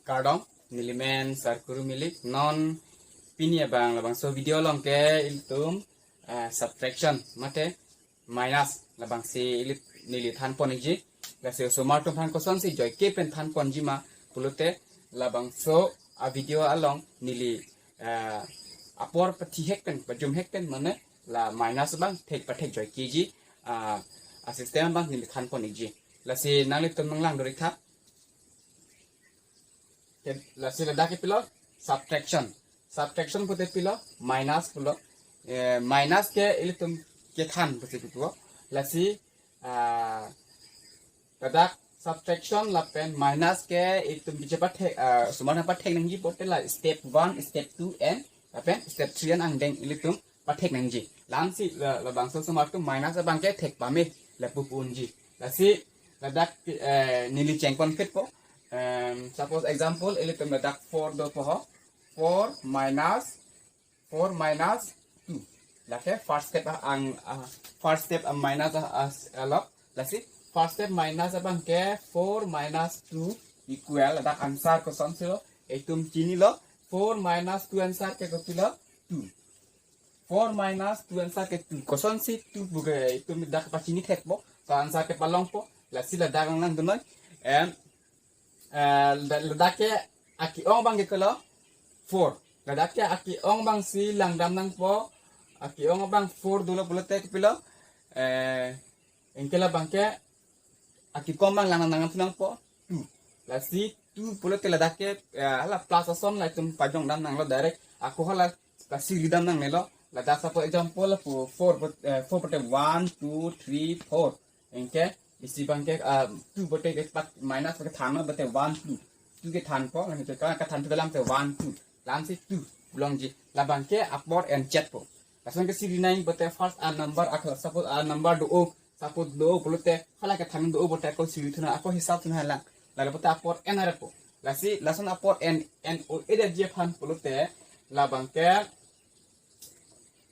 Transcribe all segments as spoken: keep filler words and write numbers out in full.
Kardom, nelimen Sarkuru Milik. Non pini abang labangso video along ke ilitum, eh, subtraction mate minus labangsi ili neli thanpon ikji. Lasi osomar atum aphan kosonsi joike pen thanponji ma pulote labangso a video along neli, eh, apor pathihek pen, pajumhek pen mane la minus abang thek pathek joikeji, ah, a system abang neli thanpon ikji. Lasi nanglitum nanglang dori tha. Ke, lasi ladak ke pilo subtraction. Subtraction pulote pilo minus pulo. Eh, minus ke ilitum kethan pusi pulo. Lasi, ah, ladak subtraction lapen minus ke ilitum bicara pathek, ah, osomar aphan pathek nangji pulote la step one, step two and lapen step three an angdeng ilitum pathek nangji. Lasi la, labangso osomar atum minus abang ke thek pame lapu pu unji. Lasi ladak, eh, neli chengpon phitpo. Em, suppose example, ilitum ladak four dopo ho. Four minus, four minus two. Lake first step a ang, ah, first step a minus a, a, alok. Lasi first step minus abang ke four minus two equal, ladak answer kosonsi lo, itum chinilo, four minus two answer ke kopilo? Two. Four minus two answer ke two. Kosonsi two pu ke itum dak pachini thekpo. So answer ke palongpo. Lasi ladak nangdunnon. Em, eh, la-, ladak ke ake-ong abang ke kelo four. Ladak ke ake-ong abangsi langdam nangpo. Ake-ong abang four dolo pulote kopilo? Eh, anke labang ke akekom abang lang nang nangpo two. Lasi two pulote ladak ke, eh, hala plus ason la itum pajongdam nanglo direct. Ako hala pasi ridam nangnelo. Ladak suppose example lapu four put-, eh, four pulote one, two, three, four. Anke isi abang ke, ah, two pulote ke pat minus ke thanlo pulote one, two. Two ke thanpo, lapen ke ka, kethan two dalam te one, two. Lasi two longji. Labang ke apor en chetpo. Lason ke siri nang pulote first a number aklo, suppose a number do-o, suppose do-o pulote, hala kethan do-o pulote ako siri thunon, ako hisap thunon lang. Lalo pulote apor en arepo. Lasi, lason apor en, en o e de je aphan pulote, labang ke,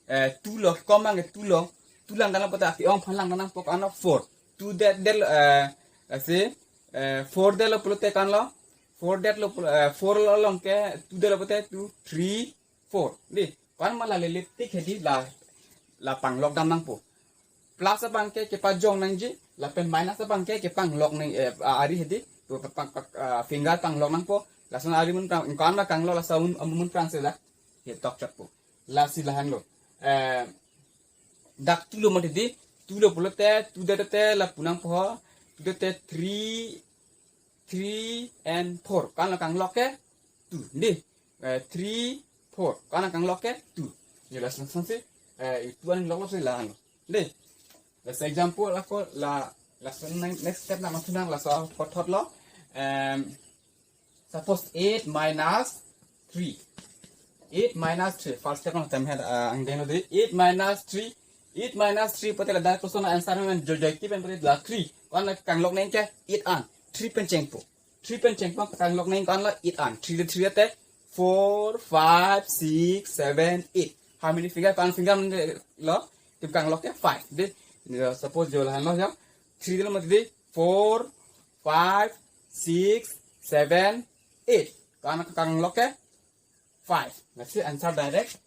eh, two lo, kom abang ke two lo, two langdam pulote ake-ong aphan langdam nangpo, ko-anlo four. Two det, det, eh, lasi, eh, four detlo pulote ko-anlo, four detlo pul-, eh, four lo along ke, two detlo pulote two, three, four. Dei, ko-an ma la lele tik hedi la, la panglokdam nangpo. Plus abang ke kepajong nangji, lapen minus abang ke kepanglok nang, eh, a-, ari hedi, to pa-, pa-, pa-, ah, finger panglok nangpo, lason ari amun prang, ko-an ma kanglok laso amun, amun prang sila, he tok chotpo. Lasi lahenlo. Eh, dak two lo mati di, two lo pulote, two det te lapu nangpo ho, two det te three, three and four. Ko-anlo kanglok ke two. Dei, eh, three, four. Ko-anlo kanglok ke two. Yo, lason, lasonsi, eh, two an lok lo si lahenlo. Dei. Lasi example ako la, lason nang, next step nangthu nang laso kothot lo. Em, suppose eight minus three. Eight minus three. First step nang tem het, ah, angdeng lo dei. Eight minus three. Eight minus three pulote ladak koson answer men jojoike pen pulote la three. Ko-anlo kanglok nang ke eight an. Three pen chengpo. Three pen chengpo, kanglok nang ko-anlo eight an. Three de three ate four, five, six, seven, eight. How many finger? Ko-an finger lo? Itum kanglok ke five. Dei, yo, suppose yo lahenlo yo. Three delo mati dei, four, five, six, seven, eight. Ko-an kanglok ke five. Lasi answer direct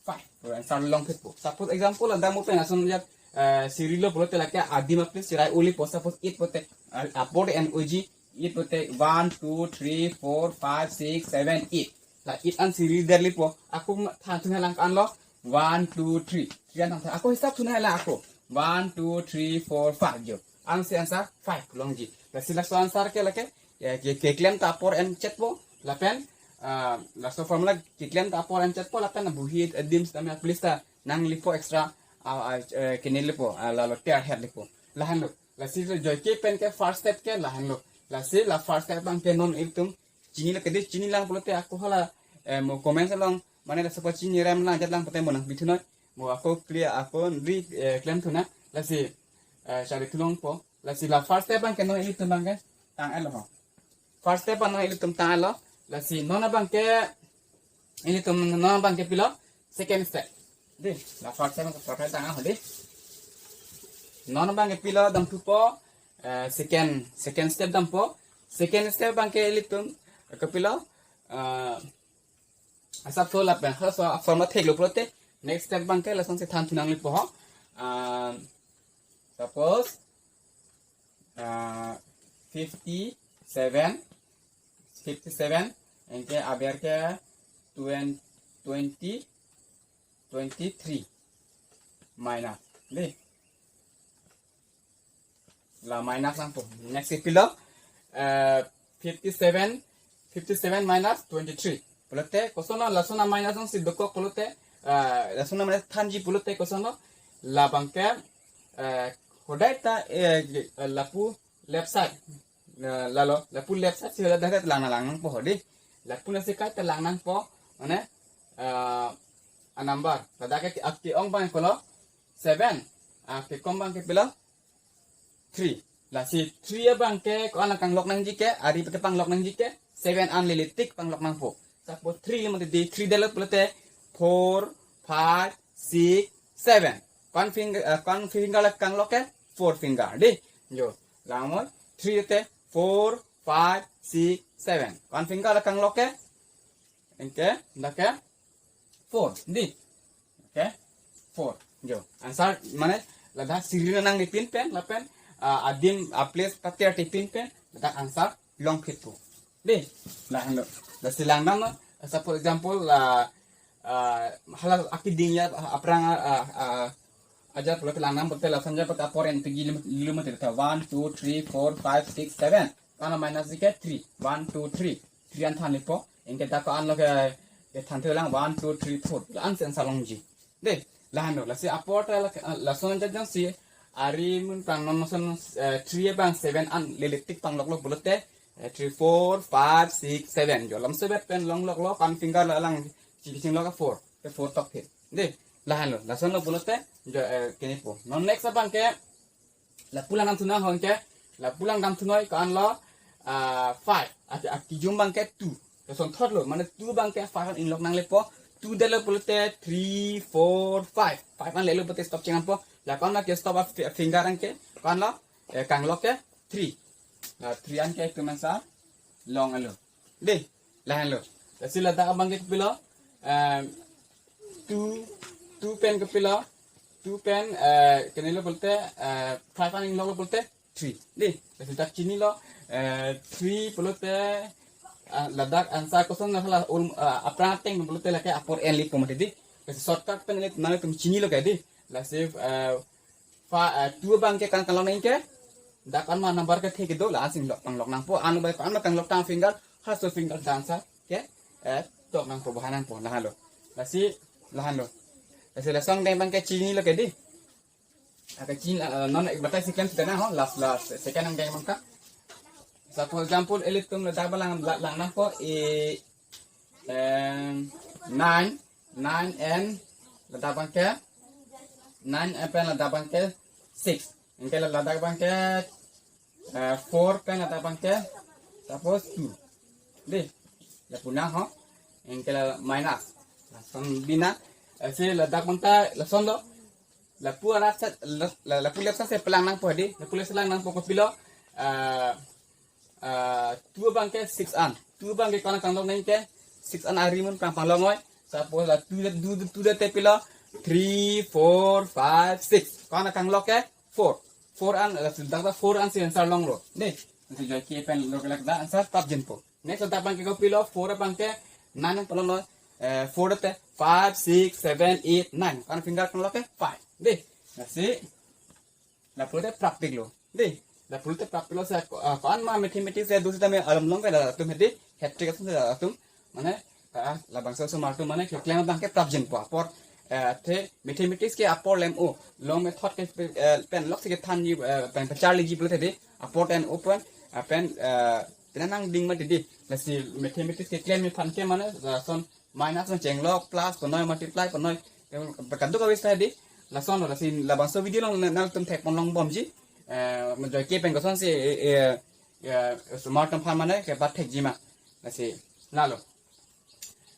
five. Answer long phitpo. Suppose example, ladak mo pen ason ya, eh, sirilo pulote lake adim apli sirai uli po, suppose eight pulote, eh, apor en uji, eight pulote one, two, three, four, five, six, seven, eight. La eight an siri derli po. Ako ma-, than thunon lang ko-anlo. One, two, three. Three an than, ako hisap thunon lang ako. One, two, three, four, five jo. Ansi answer five longji. Lasi laso answer ke lake, ya, ke, keklem ta apor en chetpo, lapen, ah, laso formula keklem ta apor en chetpo, lapen bohi adim sitame please ta nanglipo extra, ah, ah, eh, kene lipo, ah, lalo ter her lipo. Lahenlo. Lasi lo joike pen ke first step ke lahenlo. Lasi la first step abang ke non ilitum chinilo ke dei, chini lang pulote ako hala, eh, mo comment along, mane laso ko chini rem lang jat lang pulote mo nangpi thunon. Mo ako clear, ako ri, eh, klem thunon. Lasi, eh, chari thulongpo. Lasi la first step abang ke non ilitum abang ke tang-etlo ho. First step abang non ilitum tang-etlo. Lasi non abang ke, ilitum non abang ke pilo second step. Dei, la first step abang ke perfect tang ho dei. Non abang ke pilo damthupo, eh, second, second step dampo. Second step abang ke ilitum, Kopilo, ah, asap so lapen, halaso formula theklo pulote, next step abangke lasonsi than thu nanglipo ho. Ah, suppose, ah, fifty-seven, fifty-seven, anke aber ke twenty, twenty, twenty-three minus. Dei. La minus nangpo. Next kopilo, eh, fifty-seven, fifty-seven minus twenty-three. Pulote, kosonlo, lason a minus nangsi dokok pulote, eh, lason a minus thanji pulote kosonlo, labangke, eh, hodai ta, eh, lapu left side. Eh, lalo, lapu left side si hodai ta lang nangpo ho dei. Lapu nasi kaita lang nangpo, mane, eh, a number. Ladak ke, ake-ong abang kolo, seven. Akekom abangke pilo, three. Lasi three abangke ko-an akanglok nangji ke, ari ke panglok nangji ke, seven an lele tik panglok nangpo. Suppose three mate dei, three delo pulote four, five, six, seven. Ko-an finger, eh, ko-an finger la kanglok ke, four finger. Dei, jo. Langmoi, three te four, five, six, seven. Ko-an finger la kanglok ke, anke, dak ke, four. Dei. Okay? Four. Jo. Answer, mane, ladak siri nangri pin pen, lapen, ah, adim, a place, patir ti pin pen, ladak answer longphitpo. Dei. Lahenlo. Lasi langdamlo. Suppose example, ah, ah, hala akeding ya, ah, aphrang, ah, ah, ajat pulote langdam pulote lason ajat pulote apor en pigi lima, lima tiri ta one, two, three, four, five, six, seven. Ko-an minus ji ke three. One, two, three. Three an thanlipo. Anke dak ko-anlo ke, ke thanthe lang one, two, three, four. La-an si answer longji. Dei, lahenlo. Lasi apor ta la, lason ajat jongsi ari amonit pang non lason, eh, three abang seven an lele tik pangloklo pulote, eh, three, four, five, six, seven. Jo lam seven pen longloklo, ko-an finger la lang chingchinglok ke four. Ke four tokphit. Dei, lahenlo. Lasonlo pulote, jo, eh, kenipo. Non next abangke, lapu langdam thu nang ho anke, lapu langdam thunoi ko-anlo, ah, five. Ati, akijum abangke two. Lasonthotlo, mane two abangke five an inglok nanglepo. Two delo pulote three, four, five. Five an lelo pulote stop chinganpo. La ko-an ma ke stop a fi-, finger anke, ko-anlo, eh, kanglok ke three. La three anke itum answer longlo. Dei, lahenlo. Lasi ladak abangke kopilo, eh, two, two pen kopilo, two pen, eh, kenelo pulote, eh, five an ingloklo pulote, three. Dei, lasi dak chinilo, eh, three pulote, ah, ladak answer koson na hala ul-, ah, aphrang ateng pulote lake apor en lipo mati dei. Lasi shortcut pen le nangtum chinilo ke dei. Lasi, eh, fa, eh, two abangke ko-an kanglok nangji ke, dak ko-an ma number kethek kedo la-an si lok panglok nangpo, an bai ko-an ma kanglok tang finger, halaso finger ta answer ke, eh, tok nangpo, baha nangpo, lahenlo. Lasi, lahenlo. Lasi lason deng abangke chinilo ke dei. Ake chin, eh, non ek batai si klem sita na ho, last, last, second angdeng abangke. Suppose example, ilitum ladak abang lang, la-, lang nangpo, eh, em, nine, nine and ladak abangke, nine and pen ladak abangke six. Anke la ladak abangke, eh, four pen ladak abangke, suppose two. Dei, lapu nang ho. Anke la minus. Lason bina, eh, si ladak abangke lasonlo. Lapu arat sa, la, la, lapu left side si pelang nangpo dei. Lapu left side lang nangpo kopilo, eh, ah, two abangke six an. Two abangke ko-an kanglok nangji ke, six an ari amonit pang panglok noi. Suppose la two, two, two te pilo, three, four, five, six. Ko-an kanglok ke four. Four an, la sudah ta four an si answer longlo. Dei, nanti joi ke pen lo kelak da answer prapjinpo. Next ladak abangke kopilo, four abangke nine an palo noi. Eh, four te five, six, seven, eight, nine. Ko-an finger kanglok ke five. Dei, lasi lapu te prapiklo. Dei, lapu te prapiklo si ko-, ah, ko-an ma mathematics si do sitame alam long ke latum dei, hat trick atum latum. Mane, ah, labangso osomar atum mane keklem abangke prapjinpo apor, eh, te mathematics ke apor lem-o. Long method ke, eh, pen lok si kethanji, eh, pen pacharliji pulote dei, apor ten open, ah, pen, eh, tena nangding mati dei. Lasi mathematics keklem aphan ke mane, lason minus nangchenglok, plus punoi, multiply punoi, kadokave si dei. Lasonlo, lasi labangso video along na, nangtum thekpon longbomji. Eh, mo joi ke pen kosonsi, eh, eh, eh, osomar atum aphan mane kebat thekji ma. Lasi, lalo.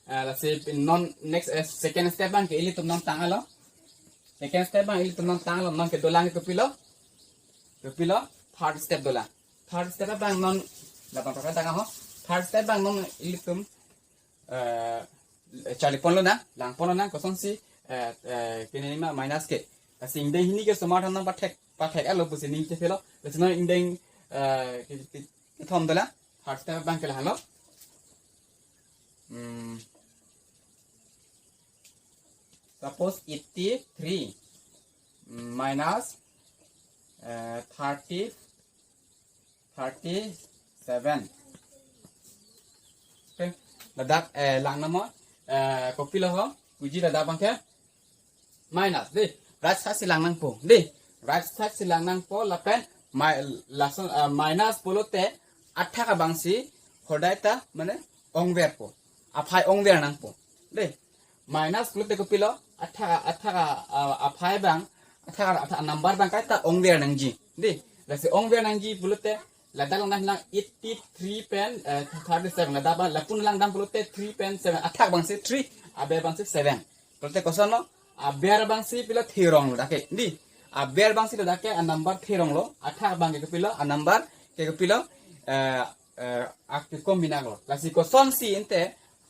Eh, lasi non next, eh, second step abangke ilitum non tanglo. Second step abang ilitum non tanglo, non kedolang kopilo. Kopilo, third step dolang. Third step abang non, labang third abang ho. Third step abang non ilitum, eh, charli ponlonang, lang ponlonang, kosonsi, eh, eh, kene ma minus ke. Lasi ingdeng hini ke osomar than nang pathek, pathek-etlo pusi ning chethelo. Lasi non ingdeng, eh, ke, ke, kethom dolang, third step abang ke lahenlo. Hmm. Suppose eighty-three minus, eh, thirty, thirty-seven. Okay. Ladak, eh, lang nangpo, eh, kopilo ho, puji ladak abang ke minus, dei. Right side si lang nangpo, dei. Right side si lang nangpo lapen mi-, lason, eh, minus pulote athak abang si hodai ta mane ongverpo. Aphai ongver nangpo, dei. Minus pulote kopilo, athak, athak, ah, aphai abang, athak, athak number abang kaita ongver nangji, dei. Lasi ongver nangji pulote ladak langdamlang eighty-three pen, eh, thirty-seven. Ladak abang lapu langdam pulote three pen seven. Athak abang si three, aber abang si seven. Pulote kosonlo? Aber abang si pilo theronglo dak ke, dei. Aber abang si ladak ke a number theronglo. Athak abang ke kopilo, a number ke kopilo, eh, eh, ak ke kombinaklo. Lasi kosonsi ante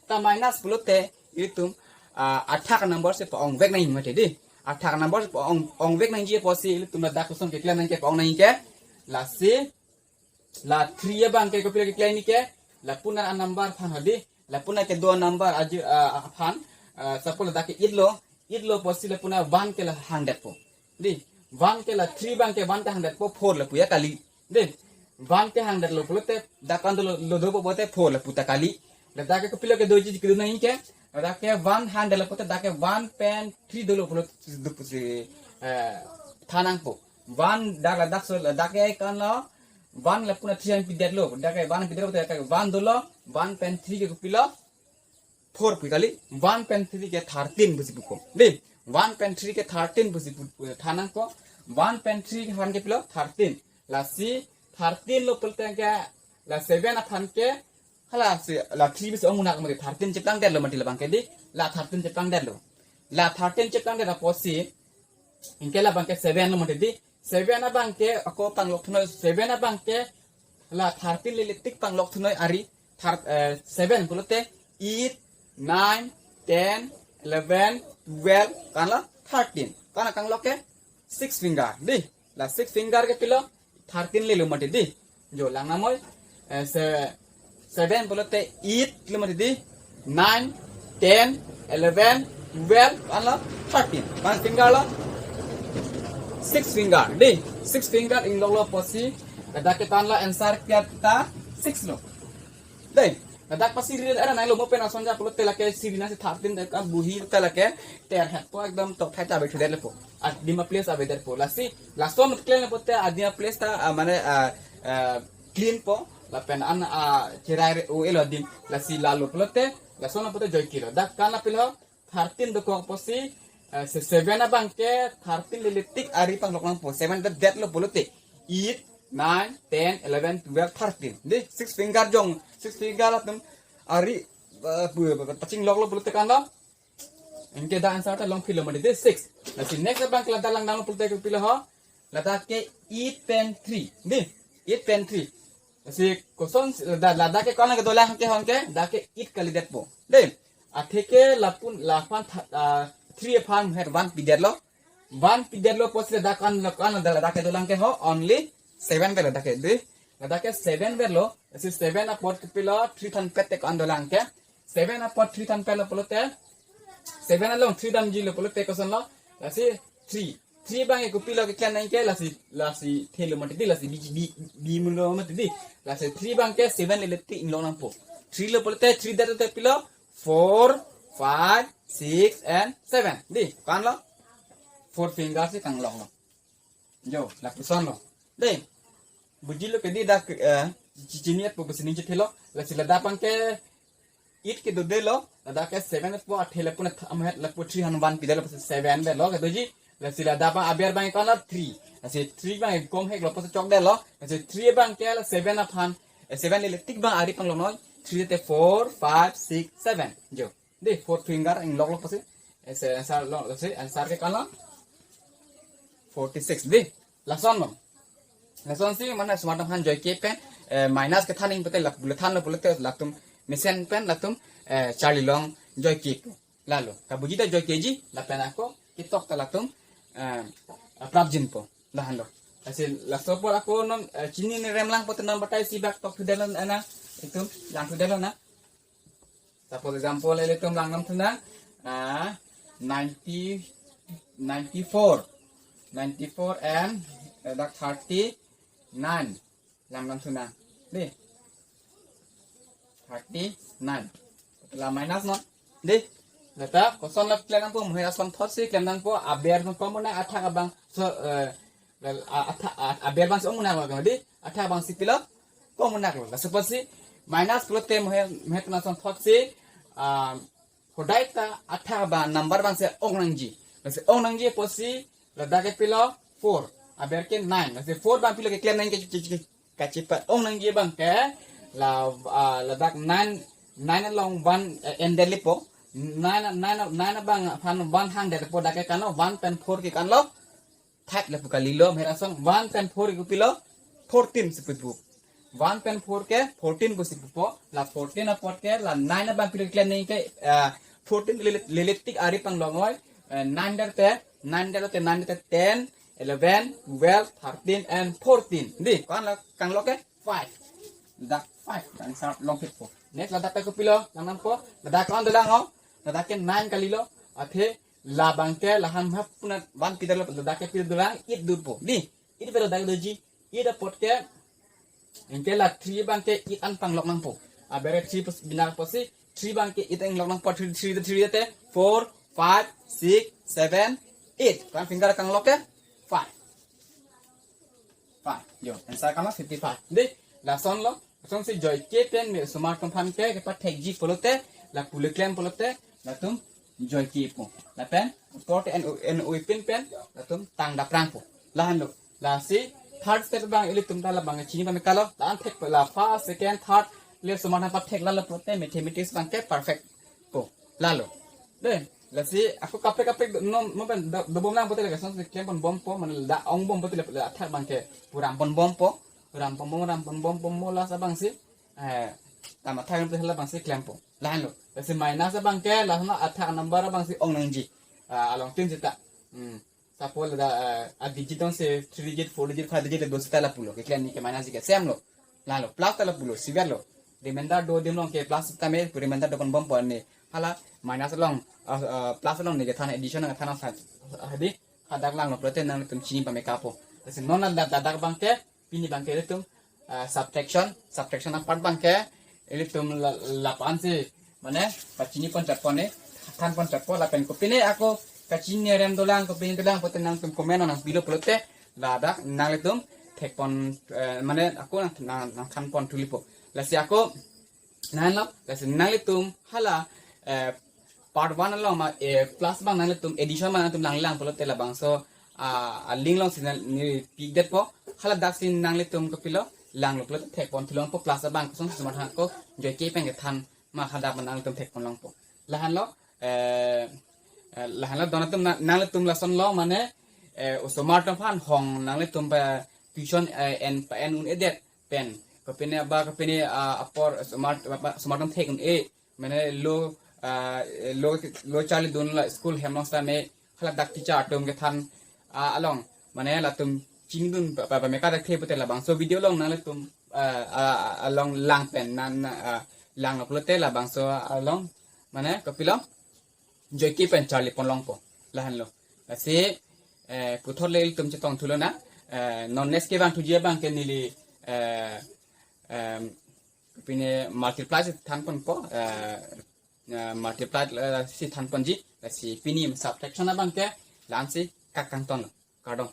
ta minus pulote ilitum, ah, athak number si pa-ongvek nangji mati, dei. Athak number si pa-ong, ongvek nangji apotsi ilitum ladak koson keklem nangji ke, pa-ong nangji ke. Lasi la three abang ke kopilo keklem nangji ke, lapu na a number aphan ho, dei. Lapu na kedo a number aji, ah, aphan, ah, suppose ladak ke eight lo, eight lo apotsi lapu na one ke la hangdetpo, dei. One ke la three abang ke one ta hangdetpo, four lapu ya kali, dei. One ke hangdetlo pulote dak an dolo, lo dopo pulote four lapu ta kali. Ladak ke kopilo kedoji, kedo nangji ke, ladak ke one hangdetlo pulote dak ke one pen three dolo pulote do pusi, eh, than nangpo. One dak ladak so, ladak ke ko-anlo, one lapu na three an pidetlo, dak ke one pidetlo, dak ke one dolo, one pen three ke kopilo, four pu kali, one pen three ke thirteen pusi pupo, dei. One pen three ke thirteen pusi pu, pu, than nangpo. One pen three ke aphan ke pilo thirteen. Lasi thirteen lo pulote ke la seven aphan ke, hala si la three pusi ong munak mati, thirteen cheplangdetlo mati labang ke, dei. La thirteen cheplangdetlo. La thirteen cheplangdet apotsi anke labang ke seven lo mati, dei. Seven abang ke ako panglok thunoi, seven abang ke la thirteen lele tik panglok thunoi ari, thir-, eh, seven pulote eight, nine, ten, eleven, twelve, ko-anlo thirteen. Ko-an akanglok ke six finger, dei. La six finger ke pilo thirteen lelo mati, dei. Jo lang nangpo, eh, se-, seven pulote eight lo mati, dei. Nine, ten, eleven, twelve, ko-anlo thirteen. Ko-an finger lo? Six finger, dei. Six finger ingloklo apotsi ladak ke ko-anlo answer ke ta six lo, dei. Ladak pa serial era nanglo, mo pen ason ja pulote lake serial nangsi thirteen ta ka bohi ta lake terhetpo, ekdom tokthai ta ave thudetpo. Adim a-place avedetpo. Lasi lason klem pulote adim a-place ta, ah, mane, ah, ah, clean po. Lapen an, ah, cherai re-o-elo adim. Lasi lalo pulote, lason pulote joike lo. Dak ko-an pilo, thirteen dokok apotsi, eh, se seven abang ke thirteen lele tik ari panglok nangpo. Seven det, detlo pulote eight, nine, ten, eleven, twelve, thirteen. Dei, six finger jong, six finger atum ari, eh, pu, pu, pachingloklo pulote ko-anlo? Anke dak answer ta longphilo mati, dei, six. Lasi next abang ke ladak langdamlo pulote kopilo ho? Ladak ke eight pen three, dei. Eight pen three. Lasi koson, la, ladak ke ko-an kedolang ke, ho ke, dak ke eight kalidetpo, dei. Atheke lapu na laphan tha-, ah, three aphan het one pidetlo. One pidetlo apotsi ladak ko-an, ko-an ladak ke dolang ke ho, only seven pidetlo dak ke, dei. Ladak ke seven pidetlo, lasi seven apot kopilo, three thanpet te ko-an dolang ke. Seven apot three thanpetlo pulote, seven along three damjilo pulote kosonlo? Lasi three. Three abang ke kopilo keklem nangji ke, lasi, lasi thelo mati, dei, lasi bi, bi, bi mulo mati, dei. Lasi three abang ke seven lele tik inglok nangpo. Three lo pulote three det te pilo, four, five, six and seven, dei. Ko-anlo? Four finger si kangloklo. Jo, lapuson lo, dei. Bujilo ke, dei, dak, eh, chi-, chinipo pusi ning chethelo. Lasi ladak abang ke eight kedodelo, ladak ke seven po, athe lapu na tha-, amhet lapu three aphan one pidetlo, seven detlo kedoji. Lasi ladak abang aber abang ko-anlo? Three. Lasi three abang kom heklo pusi chokdetlo. Lasi three abang ke la seven aphan, eh, seven lele tik abang ari pangloknoi. Three te four, five, six, seven. Jo. Dei, four finger ingloklo pusi. Ese answer lo, lasi answer ke ko-anlo? Forty-six, dei. Lasonlo. Lasonsi mane osomar atum aphan joike pen, eh, minus kethan ning pute lapu le thanlo pulote latum mesen pen latum, eh, charli long joike pu. Lalo, kabuji ta joikeji, lapen ako ketok ta latum, eh, prapjinpo. Lahenlo. Lasi laso apor ako non, eh, chini ne rem lang pute non batai si bak tok thudetlo na. Itum lang thudetlo na. Suppose example, ilitum lang nam thunang, ah, ninety, ninety-four. Ninety-four and, eh, dak thirty-nine. Lang nam thunang. Dei. Thirty-nine. La minus non. Dei. Lata koson la klem nangpo, mohe ason thotsi klem nangpo, aber nangpo mona athak abang. So, eh, la, a-, athak, a-, aber abang si ong mona lo, dei. Athak abang si pilo. Ko mona lo. La suppose si minus pulote mohe, mohe tuna ason thotsi, ah, hodai ta athak abang number abang si ong nangji. Lasi ong nangji apotsi ladak ke pilo four. Aber ke nine. Lasi four abang pilo keklem nang ke, ke, ke, kachipat ong nangji abang ke la, ah, ladak nine, nine along one, eh, ended lipo. Nine, nine, nine abang aphan one hangdetpo dak ke kan lo, one pen four ke kan lo. Thak lapu kalilo, mera song one pen four ke pilo, fourteen si pupo. One pen four ke fourteen pusi pupo. La fourteen apot ke la nine abang pilo keklem nang ke, ah, fourteen lele-, leletik ari panglong oi. Eh, nine darte, nine darte, nine darte ten, eleven, twelve, thirteen and fourteen. Dei, ko-an lo, kanglo ke five. Dak five, kang sa long phitpo. Next ladak ke kopilo, lang nangpo, ladak ko-an dolang ho, ladak ke nine kalilo, athe labang ke lahan hap puna one pidalo, ladak ke pidalo eight dopo. Dei, eight pidalo dak doji, eight apot ke, anke la three abang ke eight an panglok nangpo. Aber three pus bina apotsi, three abang ke eight anglok nangpo, three, three, three te, four, five, six, seven, eight. Ko-an finger kanglo ke, five. Five. Yo, answer kama fifty-five. Dei, lason lo, lason si joike pen me osomar atum aphan ke, kepathekji pulote, lapu le klem pulote, latum joike pu. Lapen, korte N O, N O pin pen, latum tang daprang pu. Lahenlo. Lasi, third step abang ilitum ta labang chini pame kalo, la-an thek la first, second, third, le osomar aphan pathek lalo pulote, mathematics abang ke perfect pu. Lalo. Dei, lasi ako kaprek kaprek no, no pen do, dobom lang pulote la lason si klem pon bompo, mane la ong bom pulote la, la athak abang ke pu ram pon bompo, pu ram pon bom, ram pon bompo, mo last abang si, eh, tama thang pulote la abang si klempo. Lahenlo. Lasi minus abang ke, la na athak number abang si ong nangji. Ah, along tin sita. Hmm. Suppose la, eh, a digit ong si three digit, four digit, five digit, do sita lapulo. Keklem nang ke minus ke same lo. Lalo, plus ta lapulo, siver lo. Remainder do adim along ke plus sita me, remainder do pon bompo ne. Hala, minus along, eh, eh, plus along ne kethan addition kethan sa, eh, dei, hadak langlo pulote nangtum chini pame kapo. Lasi non la, la, ladak abang ke, pini abang ke ilitum, eh, subtraction, subtraction apart abang ke, ilitum la, lapu-an si, mane, pachini pon chotpo ne, than pon chotpo lapen kopine ako, kachini rem dolang, kopine dolang, pulote nangtum comment nangpilo pulote, ladak nanglitum thek pon, eh, mane ako nang, nang, nangthan pon thulipo. Lasi ako, nanlo, lasi nanglitum hala, eh, part one along ma, eh, plus abang nanglitum addition abang nangtum lang lang pulote labangso, ah, a link along si neli pidetpo, hala dak si nanglitum kopilo, langlo pulote thek pon thulongpo plus abang kosonsi osomar atum ako joike pen kethan ma hadak ma nanglitum thek pon longpo. Lahenlo, eh, eh, lahenlo don atum na, nanglitum lason lo mane, eh, osomar atum aphan hong nanglitum pa tuition, eh, en pa en un-edet pen. Kopine ba kopine, ah, apor osomar, osomar atum thek un-e. Mane lo, ah, lo, lo charlidun la school hem along sitame hala dak teacher atum kethan, ah, along. Mane latum chinidun pa, pa, pame kadak the pulote labangso video along nanglitum, ah, ah, along lang pen nan, ah, langlo pulote labangso along. Mane kopilo joike pen charli pon longpo. Lahenlo. Lasi, eh, puthot le ilitum chetong thulo na, eh, non next kevang thuji abang ke neli, eh, em, pine multiply si than ponpo, eh, eh, multiply, eh, si than ponji, lasi pini subtraction abang ke la-an si kak kangton lo. Kardom.